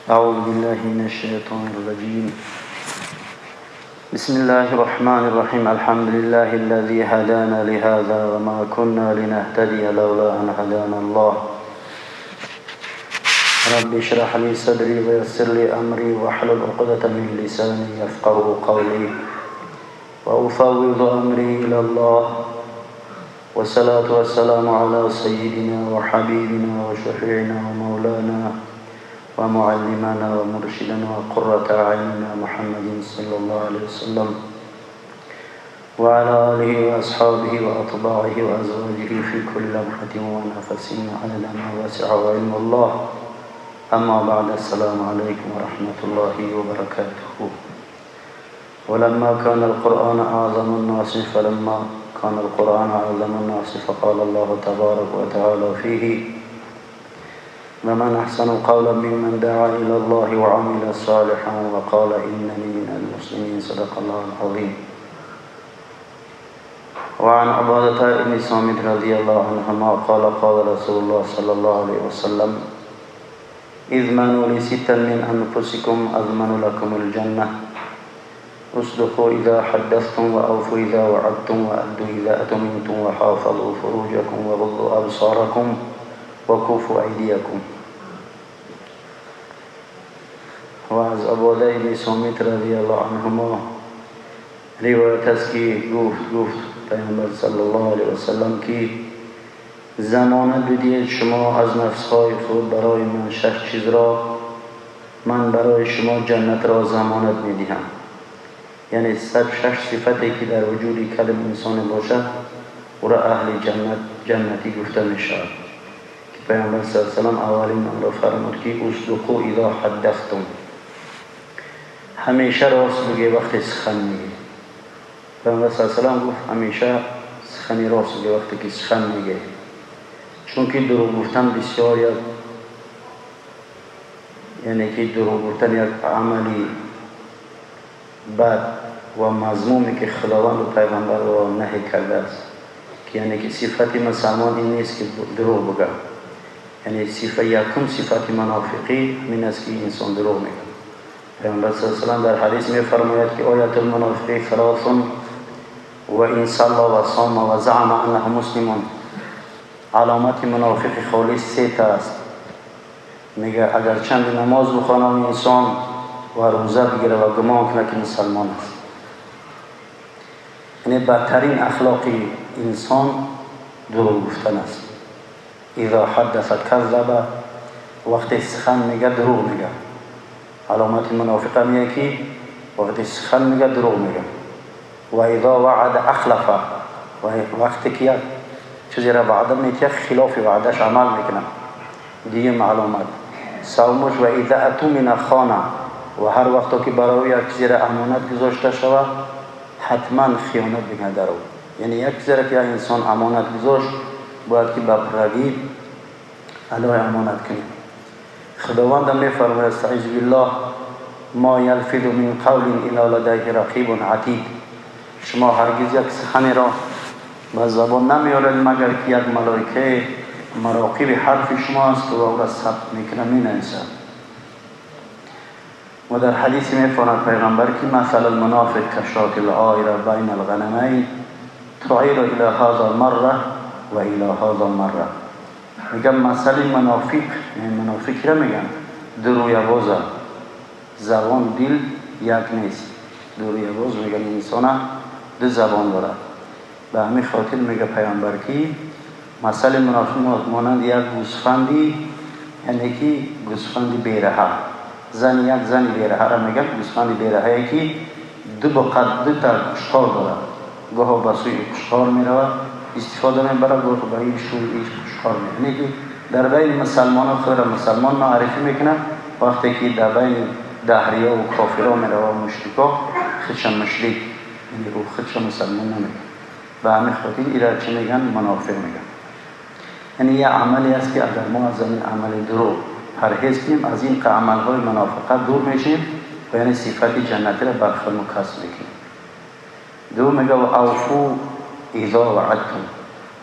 أعوذ بالله من الشيطان الرجيم. بسم الله الرحمن الرحيم. الحمد لله الذي هدانا لهذا وما كنا لنهتدي لولا أن هدانا الله. رب اشرح لي صدري ويسر لي أمري واحلل عقدة من لساني يفقه قولي وأفوض أمري إلى الله، والصلاة والسلام على سيدنا وحبيبنا وشفيعنا ومولانا ومعلمنا ومرشدنا وقرة أعيننا محمد صلى الله عليه وسلم وعلى آله وأصحابه وأتباعه وأزواجه في كل لمحة ونفس عدد ما وسعه علم الله. أما بعد، السلام عليكم ورحمة الله وبركاته. ولما كان القرآن أعظم الناس فلما كان القرآن أعظم الناس فقال الله تبارك وتعالى فيه: ومن أحسن قولا ممن دعا إلى الله وعمل صالحا وقال إنني من المسلمين. صدق الله العظيم. وعن عبادة بن صامت رضي الله عنهما قال: قال رسول الله صلى الله عليه وسلم: اضمنوا لي ستا من أنفسكم أضمن لكم الجنة: اصدقوا إذا حدثتم، وأوفوا إذا وعدتم، وأدوا إذا اؤتمنتم، وحافظوا فروجكم، وغضوا أبصاركم، وكفوا أيديكم. و از عباده ابن صامت رضی الله عنهما روایت است که گفت پیامبر صلی الله علیه و سلم که ضمانت بدهید شما از نفسهای خود برای من شش چیز را، من برای شما جنت را ضمانت میدهم. یعنی شش صفتی که در وجود کلم انسان باشد، او را اهل جنت، جنتی گفته می شود. که پیامبر صلی الله علیه و سلم اولین آن را فرمود که اصدقوا اذا حدثتم، همیشه راست بگی وقتی سخن میگی. پیامبر صلی الله علیه و سلم گفت همیشه سخنی راست بگی وقتی که سخن میگی، چون که دروغ گفتن بسیار یک، یعنی که دروغ گفتن یک عملی بد و مذمومی که خداوند و پیغمبر را نهی کرده است، که یعنی که صفت مسلمان این نیست که دروغ بگه. یعنی صفت یکم، صفت منافقی همین است که انسان دروغ میگه. پیامبر صلی الله علیه و سلم در حدیث میفرماید که آیت المنافق ثلاث و ان صلى و صام و زعم انه مسلم. علامت منافق خالص سه تا است. میگه اگر چند نماز بخوانه انسان و روزه بگیره و گمان کنه که مسلمان است. یعنی بدترین اخلاق انسان دروغ گفتن است. اذا حدث کذب، وقتی سخن میگه دروغ میگه. علامت منافق میگه که وقتی سخن میگه دروغ میگه. و اذا وعد اخلف، و وقتی که یک چیزی را وعده میتیه، خلاف وعدهش عمل میکنه. دیگه معلومات سومش و اذا اؤتمن خان، و هر وقت که برای یک چیزی را امانت گذاشته شود، حتما خیانت میکنه در او. یعنی یک چیزی را که انسان امانت گذاشت، باید که به پرگی ادای امانت کنیم. خداوند میفرماید، استعیذ بالله: ما یلفظ من قول الا لدیه رقیب عتید. شما هرگز یک سخنی را به زبان نمیارید مگر که یک ملائکه مراقب حرف شما است و او را ثبت میکنه، مینویسد. و در حدیث میفرماید پیغمبر که مثل المنافق کشاة العائرة بین الغنمین تعیر الى هذا مره و الى هذا مره. میگم مثل منافق، یعنی منافق را میگن درویه بازه، زبان دل یک نیست، درویه باز. میگن انسان دو زبان داره. به همین خاطر میگه پیامبر که مثل منافق مانند یک گوسفندی، یعنی که گوسفندی بیرهه، زن یک زن بیرهه را میگن گوسفند بیرهه که دو بقد دو تا قشقار داره، گاه به سوی قشقار میرود استفاده میبره، گاه به این سوی قشقار میره. یعنی که در بین مسلمان خود را مسلمان معرفی میکنه، وقتی که در بین دهریا و کافرا میره و مشرکا، خودش مشرک، یعنی او خودش مسلمان نمیگه. به همین خاطر ایرا چی میگن؟ منافق میگن. یعنی یه عملی است که اگر ما از این عمل دروغ پرهیز کنیم، از این عملهای منافقت دور میشیم و یعنی صفت جنتی را بر خود کسب میکنیم. دو میگه و اوفوا اذا وعدتم،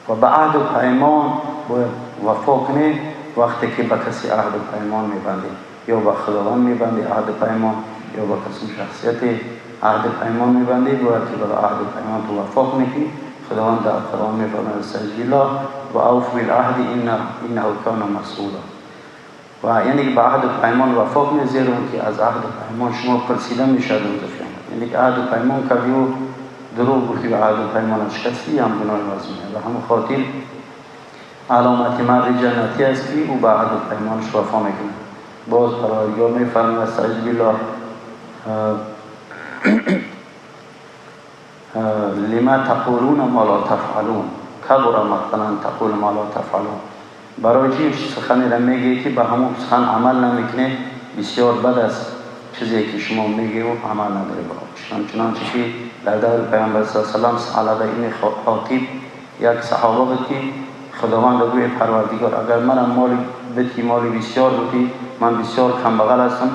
و به عهد و پیمان باید وفا کنید وقتی که به کسی عهد و پیمان میبندید. یا با خداوند میبندی عهد پیمان یا با کسی شخصیت عهد پیمان میبندی، باید که برای عهد پیمان تو وفا کنی که خداوند در قرآن میفرماید استعیذ بالله و اوف بالعهد انه کان مسئولا. و یعنی که به عهد پیمان وفا کنی، زیرا که از عهد پیمان شما پرسیده میشد روز قیامت. یعنی که عهد پیمان کردی و دروغ گفتی و عهد پیمان شکستی، هم گناه وزینه. و همون خاطر علامت مرد جنتی است که او به عهد پیمانش وفا میکنه. باز پروردگار میفرماید استعیذ بالله لما تقولون ما لا تفعلون کبر مقتا تقول ما لا تفعلون. برای چی سخنی را میگی که به همون سخن عمل نمیکنه؟ بسیار بد است چیزی که شما میگی و عمل نداری با. چنانچه که در دور پیامبر صلی الله علیه و سلم ثعلبه ابن حاطب یک صحابه بود که خداوند گوی پروردگار اگر منم مال بتی، مال بسیار بودی، من بسیار کمبغل هستم،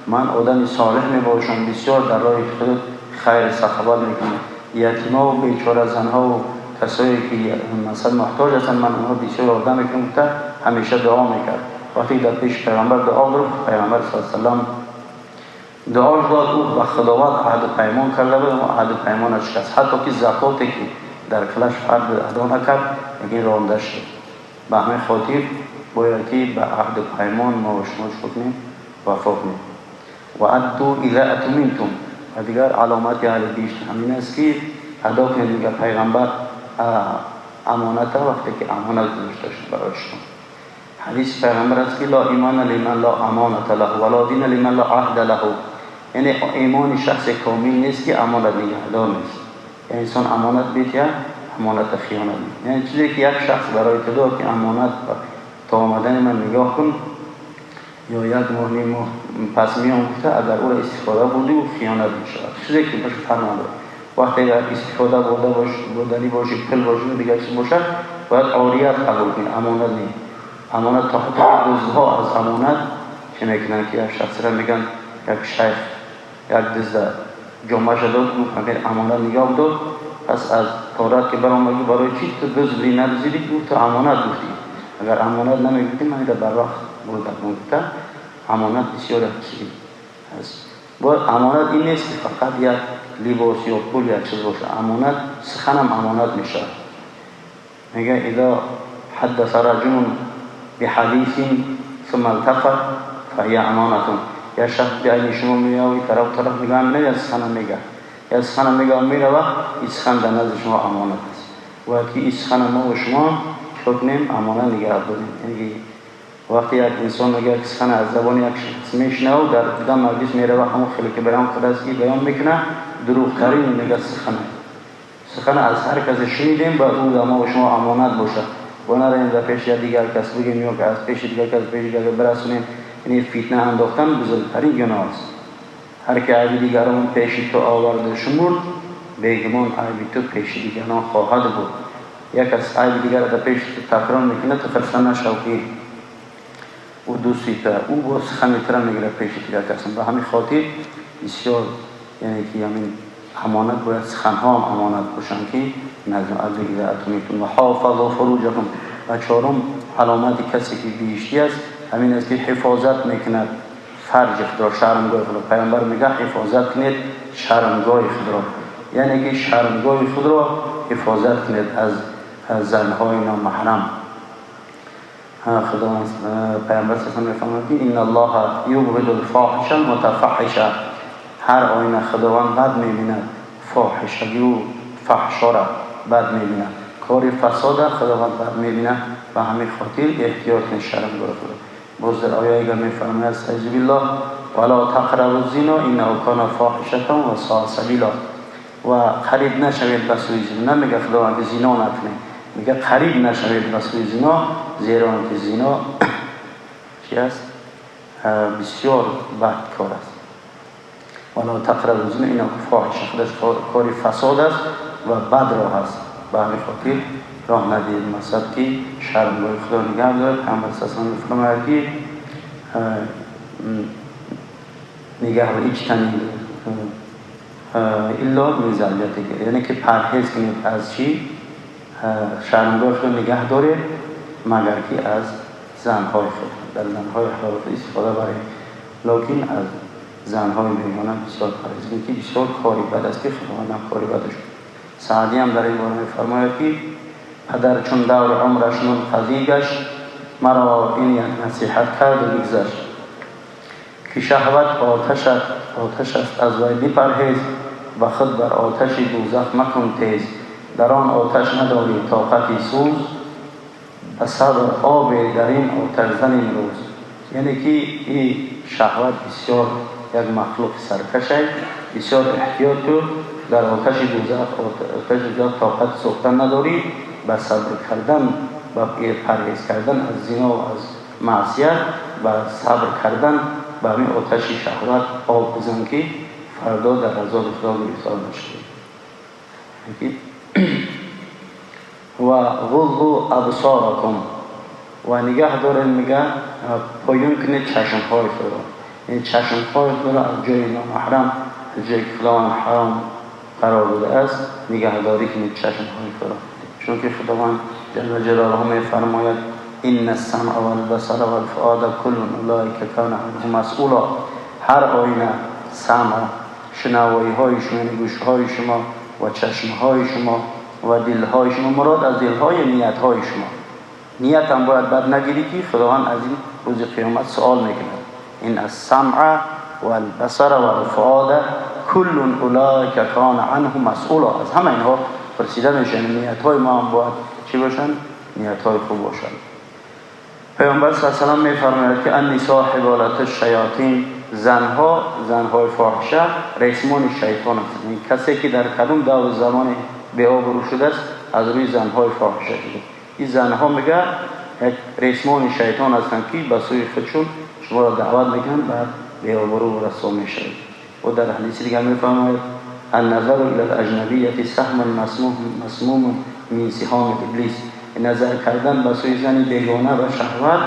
من آدم صالح میباشم، بسیار در راه خود خیر سخاوت میکنم، یتیما و بیچاره زنها و کسایی که مثلا محتاج هستن من اونها بسیار آدم میکنم. تا همیشه دعا میکرد. وقتی در پیش پیغمبر دعا گرفت، پیغمبر صلی الله علیه و سلم دعا داد، او به خداوند عهد پیمان کرده بود و عهد پیمانش شکست، حتی که زکاتی که در کلش فرد ادا نکرد لیکن رانده شد. به همین خاطر باید که به عهد پیمان ما و شما چه کنیم؟ وفا کنیم. و ادوا اذا اتمنتم. و دیگر علامت اهل بهشت همین است که ادا کنید. میگه پیغمبر امانت وقتی که امانت گذاشته شد برای شما. حدیث پیغمبر است که لا ایمان لمن لا امانت له ولا دین لمن لا عهد له. یعنی ایمان شخص کامل نیست که امانت نگهدار نیست. یعنی انسان امانت بیت امانت خیانت نیست. یعنی چیزی که یک شخص برای تو داد که امانت تا آمدن من نگاه کن یا یک ماه نیم ماه پس میام گفته، اگر او را استفاده بردی او خیانت میشود. چیزی که باشه فرق نداره. وقتی اگر استفاده برده باش، بردنی باشی، پل باشی و دیگر چیز باشد، باید عاریت قبول کنی، امانت نیست. امانت تا حتی دزدها از امانت چه میکنن که یک شخص را میگن یک شیخ یک دزد جامعه داد، گفت اگر امانت نگاه داد، پس از تورات که برآمد برای چی تو دزدی ندزدیدی؟ گفت تو امانت گفتی، اگر امانت نمیگفتی من اینو بر وقت بردم. گفته امانت بسیار چیزی است. باید امانت این نیست که فقط یک لباس یا پول یا چیز باشه. امانت سخنم امانت میشه. میگه اذا حدث رجل بحدیث ثم التفت فهي امانت. یا شخص بیاین شما میای طرف طرف میگم نه یا سخن میگه، یا سخن میگه میره، این سخن در نزد شما امانت است. و که این سخن ما و شما چه کنیم؟ امانت نگه داریم. یعنی وقتی یک انسان میگه که سخن از زبان یک شخص میشنوه و در کدام مجلس میره و همون خیلی که بیان کرده است که بیان میکنه، دروغترین میگه سخن. سخن از هر کس شنیدیم باید او ما و شما امانت باشه و نریم در پیش دیگر کس بگیم یا که از پیش دیگر کس پیش دیگر برسونیم. یعنی فتنه انداختن بزرگترین گناه است. هر که عیب دیگران پیش تو آورده شمرد، بیگمان عیب تو پیش دیگران خواهد بود. یک از عیب دیگر در پیش تو تکرار میکنه، تو خرسان نشو که او دوستی تو، او با سخن تر میگیره پیش دیگر کس. به همین خاطر بسیار یعنی که همین امانت باید سخنها هم امانت باشن که نظم از دیگر اتمیتون و حافظ و فروجکم. و چهارم علامت کسی که بهشتی است همین است که حفاظت میکند فرج خود را، شرمگاه خود را. پیامبر میگه حفاظت کنید شرمگاه خود را، یعنی که شرمگاه خود را حفاظت کنید از زنهای نامحرم. خدا پیامبر صلی الله علیه و میفرماید که ان الله یبغض الفاحش المتفحش. هر آینه خداوند بد میبیند فاحشگی و فحشا را بد میبیند، کار فساد خداوند بد میبیند. به همین خاطر احتیاط کنید شرمگاه خود را. باز در آیه اگر میفرماید استعیذ بالله ولا تقربوا الزنا انه کان فاحشة و ساء سبیلا. و قریب نشوید به سوی زنا. نمیگه خداوند که زنا نکنید، میگه قریب نشوید به سوی زنا، زیرا که زنا چی است؟ بسیار بد کار است. ولا تقربوا الزنا انه فاحشه، خودش کار فساد است و بد راه است. به همین خاطر راه ندید مقصد که شرمگاه خدا نگه دارد. پیامبر صلی الله علیه و سلم فرمود که نگه اجتنی الا من زوجتک، یعنی که پرهیز کنید از چی؟ شرمگاه خود نگه دارید مگر که از زنهای خود، در زنهای حلال خود استفاده برای. лекин аз занҳои бегона бисёр парҳез кунед, ки бисёр кори бад аст, ки Худованд ҳам кори бадаш. Саъдӣ ҳам дар ин бора мефармояд, ки падар чун даври умраш мунқазӣ гашт, маро ин як насиҳат кард ва бигзашт, ки шаҳват оташ аст, аз вай бипарҳез, ба худ бар оташи дӯзах макун тез, дар он оташ надорӣ тоқати сӯз, ба сабр обе дар ин оташ зан имрӯз. Яъне ки ин шаҳват бисёр як махлуқи саркаш аст, бисёр эҳтиёт кун, дар оташи дӯзах, оташи дӯзах тоқати сӯхтан надорӣ, ба сабр кардан, ба парҳез кардан аз зино ва аз маъсият, ба сабр кардан ба ҳамин оташи шаҳват об бизан, ки фардо дар азоби Худо гирифтор нашавӣ. Ва ғуззу абсоракум, ва нигаҳ доред, мега поён кунед чашмҳои худро, яъне чашмҳои худро аз ҷои номаҳрам, аз ҷое ки Худованд ҳаром қарор додааст, нигаҳдорӣ кунед чашмҳои худро, чунки Худованд ҷалла ҷалолаҳу мефармояд: инна ас-самъа вал-басара вал-фуода куллун улоика кана анҳу масъула. Ҳар оина самъ, шунавоиҳои шумо, яъне гӯшҳои шумо ва чашмҳои шумо ва дилҳои шумо, мурод аз дилҳои ниятҳои шумо. Ният ҳам бояд бад нагирӣ, ки Худованд аз ин рӯзи қиёмат суол мекунад. Ин ас-самъа вал-басара вал-фуода куллун улоика кана анҳу масъула. Аз ҳама инҳо пурсида мешаванд. Ниятҳои мо ҳам бояд чӣ бошанд? Ниятҳои хуб бошанд. Паёмбар саллаллоҳу алайҳи васаллам мефармояд, ки ан-нисо ҳиболату шаётин, занҳо, занҳои фоҳиша ресмони шайтон ҳастанд. Яъне касе ки дар кадом давру замоне беобрӯ шудааст, аз рӯи занҳои фоҳиша шуда. Ин занҳо мега як ресмони шайтон ҳастанд, ки ба сӯи худшон шуморо даъват мекунанд, баъд беобрӯ расво мешавед. Ӯ дар ҳадиси дигар мефармояд: ан-назару ила ал-аҷнабияти саҳмун масмумун мин сиҳоми иблис. Назар кардан ба сӯи зани бегона ва шаҳват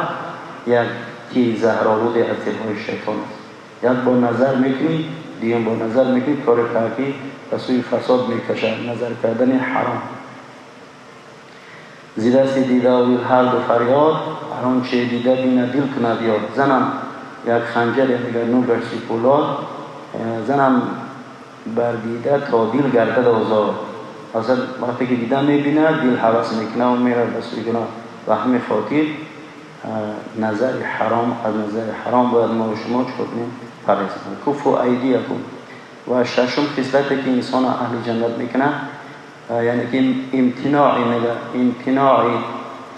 як тири заҳролуде аз тирҳои шайтон аст. Як бор назар мекунӣ, дуюм бор назар мекунӣ, коре ки ба сӯи фасод мекашад, назар кардани ҳаром. Зи дасти дида ва ҳар ду фарёд, ҳар он че дида бинад дил кунад ёд. Занам як ханҷаре агар нӯгаш сипулод, занам бар дида то дил гардад озод. Асл вақте ки дида мебинад, дил ҳавас мекунад ва меравад ба сӯи гуноҳ. Ба ҳамин хотир назари ҳаром, аз назари ҳаром бояд мо ва шумо чикор кунем? Парҳез кунем. Куфу айдиякум. Ва шашум хислате ки инсонро аҳли ҷаннат мекунад, яъне ки имтинои, мега имтинои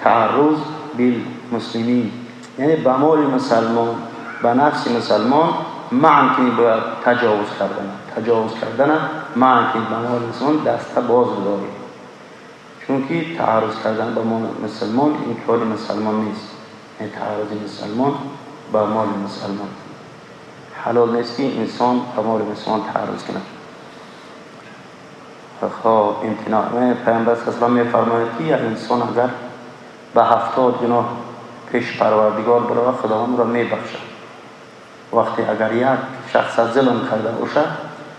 таарруз билмуслимин, яъне ба моли мусалмон, ба нафси мусалмон манъ кунӣ бояд таҷовуз кардан, таҷовуз кардана манъ кунӣ, ба моли мусалмон даста боз бидорӣ, чунки таарруз кардан ба моли мусалмон ин кори мусалмон нест. Яъне тааррузи мусалмон ба моли мусалмон ҳалол нест, ки инсон ба моли мусалмон таарруз кунад. Хоб, имтиноъ. Паёмбар саллаллоҳу алайҳи васаллам мефармояд, ки як инсон агар ба 70 гуноҳ пеш Парвардигор биравад, Худованд ӯро мебахшад. Вақте агар як шахс зулм карда бошад,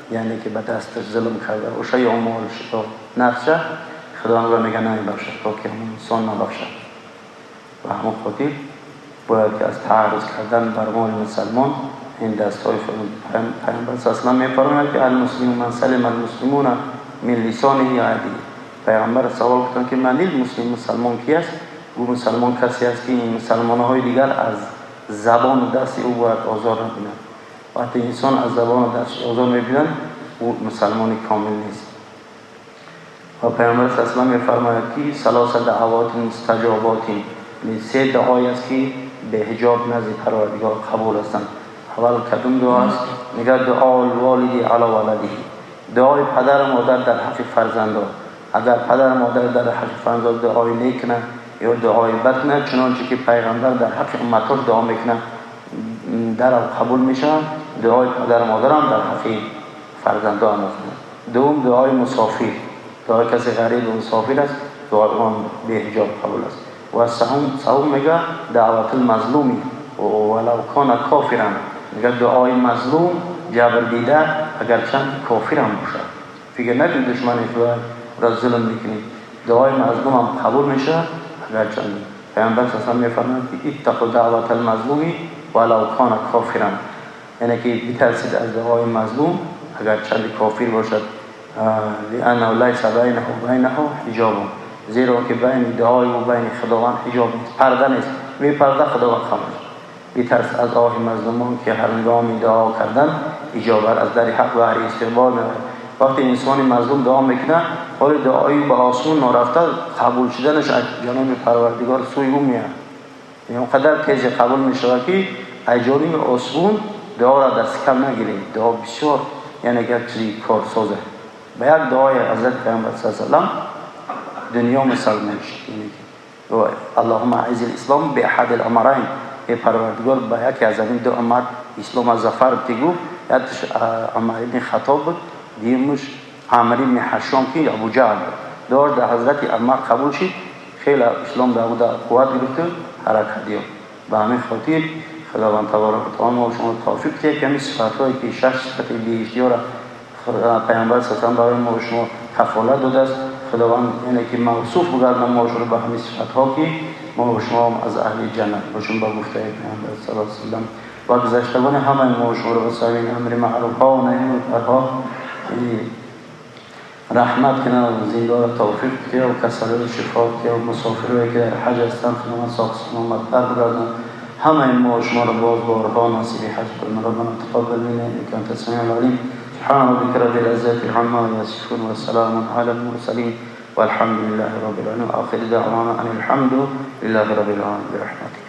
яъне ки ба дасташ зулм карда бошад, ё молаш ё нафсаш, Худованд ӯро мега намебахшад, то ки ҳамон инсон набахшад. Ба ҳамон хотир бояд ки аз таарруз кардан бар моли мусалмон ин дастҳои Паёмбар саллаллоҳу алайҳи васаллам мефармояд, ки алмуслиму ман салима алмуслимуна мин лисониҳи ва ядиҳи. Паёмбар савол карданд, ки манил муслим, мусалмон ки аст? Ӯ мусалмон касе аст, ки мусалмонҳои дигар аз забону дасти ӯ бояд озор набинанд. Вақте инсон аз забону дасташ озор мебинад, ӯ мусалмони комил нест. Ва Паёмбар саллаллоҳу алайҳи васаллам мефармояд, ки салоса даъвотин мустаҷоботин, яъне се дуое аст, ки беҳиҷоб назди Парвардигор қабул ҳастанд. Аввал кадом дуо аст? Мегӯяд дуои волиди ало валадиҳи, дуои падару модар дар ҳаққи фарзандон. Агар падару модар дар ҳаққи фарзандон дуои нек кунанд ё дуои бад кунанд, чунончи ки пайғамбар дар ҳаққи умматош дуо мекунад, дарав қабул мешавад. Дуои падару модарам дар ҳаққи фарзандон мекунад. Дуюм, дуои мусофир, дуои касе ғарибу мусофир аст, дуои он беҳиҷоб қабул аст. Ва севум мега даъватул мазлуми валав кона кофиран, мега дуои мазлум, ҷабрдида, агарчанд кофирам бошад. Фикр накунед душмани худо ро зулм мекунед, дуои мазлумам қабул мешавад агарчанд. Паёмбар саллаллоҳу алайҳи васаллам мефармояд, ки иттақу даъватал мазлуми валав кона кофиран. Яъне ки битарсид аз дуои мазлум, агар чанди кофир бошад, лианнаҳу лайса байнаҳу байнаҳу ҳиҷобун, зеро ки байни дуои ӯ байни Худованд ҳиҷоб нест, парда нест, бепарда Худованд хомӯш. Битарс аз оҳи мазлумон, ки ҳангоми дуо кардан иҷобат аз дари ҳақ баҳри истиқбол меояд. Вақте инсони мазлум дуо мекунад, ҳоли дуои ба осмон норафта қабул шуданаш аз ҷониби Парвардигор сӯи ӯ меояд. Яъне он қадар тези қабул мешавад, ки аз ҷониби осмон дуоро даст кам нагиред. Дуо бисёр, яъне як чизи корсозе. Ба як дуои Ҳазрати Паёмбар саллаллоҳу алайҳи васаллам дунё мусалмон шуд. Аллоҳумма аизз ислом би аҳади л-умарайн, эй Парвардигор, ба яке аз ҳамин ду Умар ислом аз зафар бити. Гуфт, якаш Умар ибни Хаттоб буд, дуюмаш Амр ибни Ҳашом, ки Абу Ҷаҳл буд. Дуош дар Ҳазрати Умар қабул шид, хеле ислом дар ӯ қувват гирифту ҳаракат ёфт. Ба ҳамин хотир Худованд таборака ва таоло мо шумо тавфиқ диҳад, ки ҳамин сифатҳое, ки шаш сифати биҳиштиёра Паёмбар саллаллоҳу барои мо шумо кафолат додааст, Худованд, яъне ки мавсуф бигардонад мо шумо ба ҳамин сифатҳо, ки мо шумо аз аҳли ҷаннат бошем, ба гуфтаи Паёмбар саллаллоҳу алайҳи васаллам, ва гузаштагони ҳамаи мо шуморо ба сабаби амри маъруфҳо ва наҳи мункарҳо раҳмат кунад, зиндора тавфиқ диҳад, касалои шифо диҳад, мусофирое ки дар ҳаҷ ҳастанд, Худованд соғ саломаттар бигардонад. Ҳамаи мо шуморо боз борҳо насиби ҳаҷ кунад. ربنا تقبل منا انك انت السميع العليم. سبحان ربك رب العزة عما يصفون وسلام على المرسلين والحمد لله رب العالمين. آخر دعوانا أن الحمد لله رب العالمين. برحمتك.